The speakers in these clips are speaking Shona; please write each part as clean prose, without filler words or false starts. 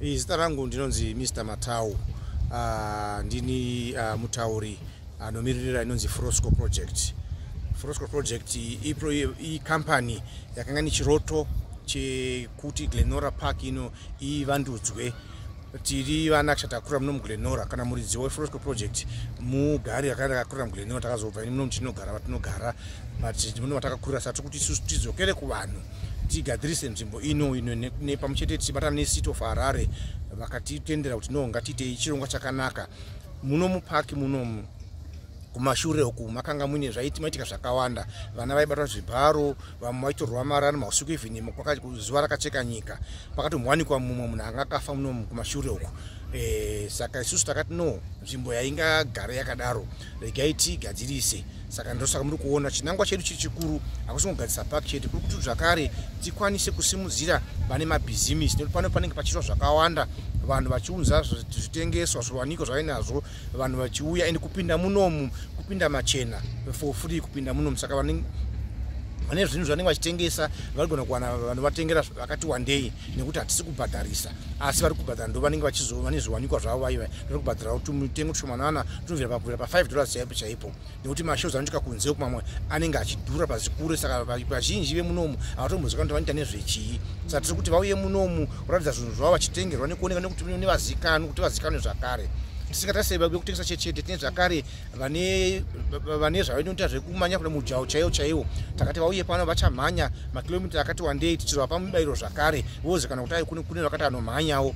Zita rangu ndinonzi Mr Matau. Ndini mutauri anomiririra inonzi Frosco Project. Frosco Project ikampani yakanga nechiroto chekuti Glenora Park ino ivandudzwe. Tiri vana takakura muno muGlenora, kana muridzi weFrosco Project mugari akanga akakurira muGlenora. Takazobva ini muno tinogara vatinogara, but muno matakakurira. Saka tiri kuti isusu tidzokere kuvanhu, tigadzirise nzvimbo ino ino pamwe chete tichibatana neCity of Harare. Vakatitendera kuti no, ngatiitei chirongwa chakanaka muno mupaki munomu. Kumashure uku makanga muine zvaiti maitika zvakawanda. Vana vaibatwa zvibharo, vamwe vaitorwa marani mausiku, even zuva rakacheka nyika pakatombowanikwa mumwe munhu anga akafa munomu kumashure uku. Saka isusu takati no, nzvimbo yaingagara yakadaro, regai tigadzirise. Saka ndosaka muri kuona chinangwa chedu chiri chikuru hakusi kugadzisa park chete, kuri kuti zvakare tikwanise kusimudzira vane mabhizimisi, nekuti pano panenge pachiitwa zvakawanda, vanhu vachiunza zvitengeswa, zviwanikwa zvavainazvo, vanhu vachiuya. Ende kupinda munomu kupinda machena, for free kupinda munomu. Saka vane zvinhu zvanenge vachitengesa varigona kuwana vanhu vatengera vakati wandei, nekuti hatisi kubhadharisa, asi vari kubhadhara ndo vanenge vane zviwanikwa zvavo, vaiva vari kubhadharawo tumitengo tushomanana tunobvira pakubvira pa5 dollars chaipo chaipo, nekuti mashows anoitika kunze kumamwe anenge achidhura pazikure. Saka vazhinji vemunomu havatomboziva kuti vanoita nezvechii. Saka tiri kuti vauye munomu kuratidza zvinhu zvavo, vachitengerwa nekuoneka nekuti nevazikanwe, kuti vazikanwe zvakare. Tisingatarise vekutengesa chete chete, tine zvakare vane zvavanoita zvekumanya kune mujaho chaiwo chaiwo. Takati vauye pano, vachamhanya makilomita akati wandei, tichizovapa mubayiro zvakare, vozikana kuti ai kune vakati anomhanyawo.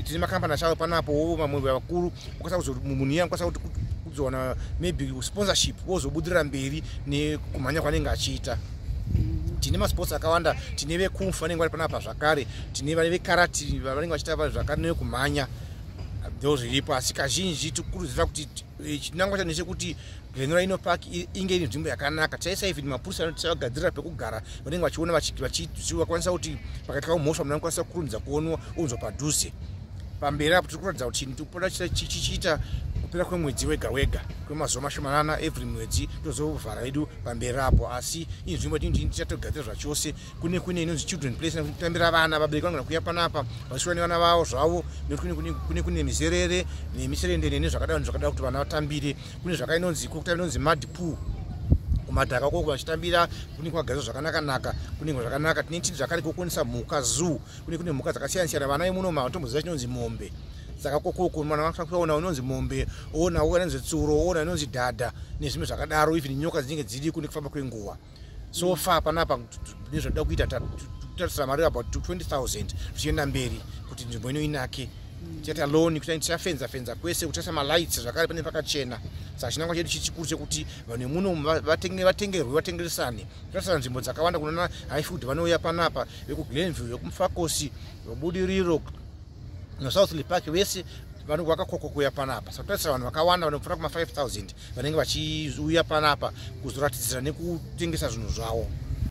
Tine makambani achauya panapo, mamwe vakuru ukwanisa munhu iye anokwanisa kuti kuzowana maybe sponsorship, vozobudirira mberi nekumhanya kwanenge achiita. Tine masports akawanda, tine vekung fu vanenge vari panapa zvakare, tine vekarate vanenge vachiita zvakare nevekumhanya, ndo zviripo. Asi kazhinji tikurudzira kuti chinangwa chacho ndechekuti Glenora ino park inge iri nzvimbo yakanaka. Taisa even mapurisa tichagadzirira pekugara, vanenge vachiona, vachikwanisa kuti pakaitika mhosva munhu anokwanisa kukurumidza kuonwa, unzwa padhuze. Pamberi apo tiri kuratidza kuti tipota chichiita kupera kwemwedzi wega wega, kwemazuva mashomanana every mwedzi, tozovhara vedu pamberi apo. Asi inzvimbo tichatogadzira zvachose. Kune inonzi children place, kutambira vana. Vabereki vanogona kuuya panapa vachisvika nevana vavo zvavo, nekuti kune mizerere nemiserendene nezvakadaro nezvakadaro kuti vana vatambire. Kune zvakainonzi kwekutambira, inonzi mud pool, kumadhaka koko vachitambira, kune kwagadzirwa zvakanaka-naka, kunenge zvakanaka. Tine tini zvakare kokuonesa mhuka, zoo, kune mhuka dzakasiyana siyana. Vana vemuno havatomboziva chinonzi mombe, saka kokoko mwana kuona inonzi mombe, oona inonzi tsuro, oona inonzi dhadha nezvimwe zvakadaro, even nyoka dzinenge dziriko nekufamba kwenguva. So far panapa nezvatoda kuita, tarisira mari about 20 000 zvichienda mberi kuti nzvimbo ino inake. Tichaita lawn, tichafenza fenza kwese, kuchaisa malights zvakare, pane pakachena. Saka chinangwa chedu chichikuru chekuti vanhu vemuno vatengerwe, vatengeresane. Tarisira nzvimbo dzakawanda, kunona Highfield vanouya panapa, vekuGlenview, vekuMufakosi, veBudiriro noSouthlea Park, vese vakakokwa kuuya panapa. Saka tarisira vanhu vakawanda vanopfuura kuma 5000 vanenge vachiuya panapa kuzoratidzira nekutengesa zvinhu zvavo.